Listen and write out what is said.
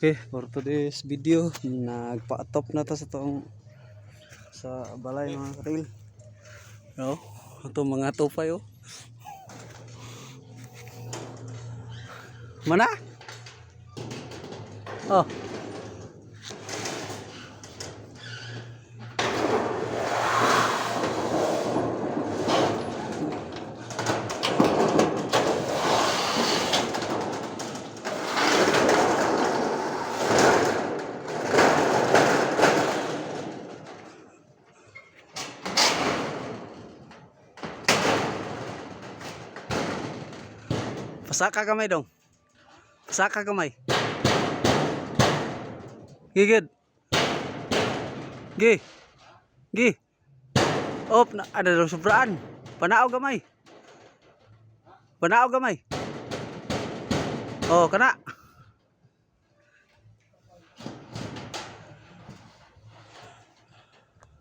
Okay, for today's video, nagpa-atop na ta sa tong sa balay, mga katil. No? Ito mga tupay, oh. Mana? Oh. Pasaka gamay dong. Pasaka gamay. Gigid. Gi. Gi. Op, na, ano daw sobraan. Panao gamay. Panao gamay. Oh, kana.